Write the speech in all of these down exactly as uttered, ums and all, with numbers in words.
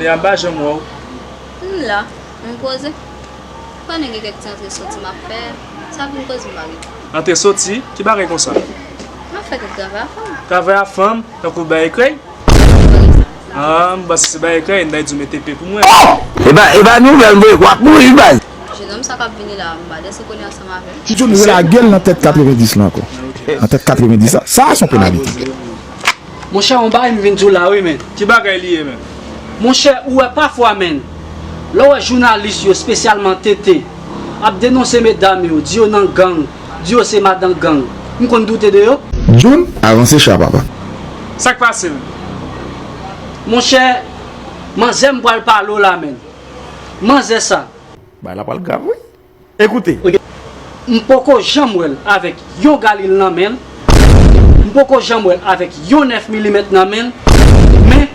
M pa janm wè w. M la, m poze. Konnen gen kèk ti antre soti m ap fè. Sa vin koze m pa gen. Antre soti? Ki bagay konsa? M ap fè kèk travay a fanm. Travay a fanm? Tankou bay ekrèy? Ah, m panse se bay ekrèy, n ta di w mete pe pou mwen. E ba, e ba nouvèl, m voye w ap mouri, baz. Jenòm sa k ap vini la, m pa danse konnen ansanm avè l. Ti John relage l nan tèt katrevendis lan ankò. Nan tèt katrevendis lan. Sa a se yon penalite. Monchè, yon bagay m vin di w la wi, men. Ki bagay li ye, men? Monchè, ou wè pafwa, men, lè w wè jounalis yo, espesyalman T T, ap denonse medam yo, di yo nan gang, di yo se madan gang, m konn doute de yo. John, avanse cha, papa. Sa k pase, men? Monchè, manzè m pral pale w la, men. Manzè sa. Bagay la pral grav, wi. Ekoute. M poko janm wè l avèk yon galil nan men l. M poko janm wè l avèk yon nèf milimèt nan men l. Men,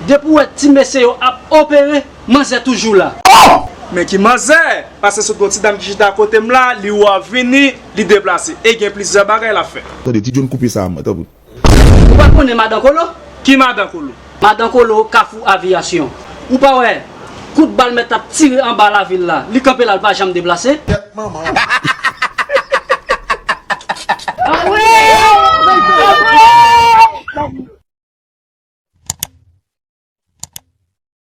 depi w wè ti mesye yo ap opere, manzè toujou la. Men ki manzè? Pase sot gon ti dam ki chita kote m la, li wè w ap vini, li deplase. E gen plizyè bagay l ap fè. Tande, Ti John koupe sa a mwen, tanpri. Ou pa konnen Madan Kolo? Ki Madan Kolo? Madan Kolo, Kafou Aviyasyon. Ou pa wè, kout bal mèt ap tire anba lavil la, li kanpe la, l pa janm deplase. Kèt manman w.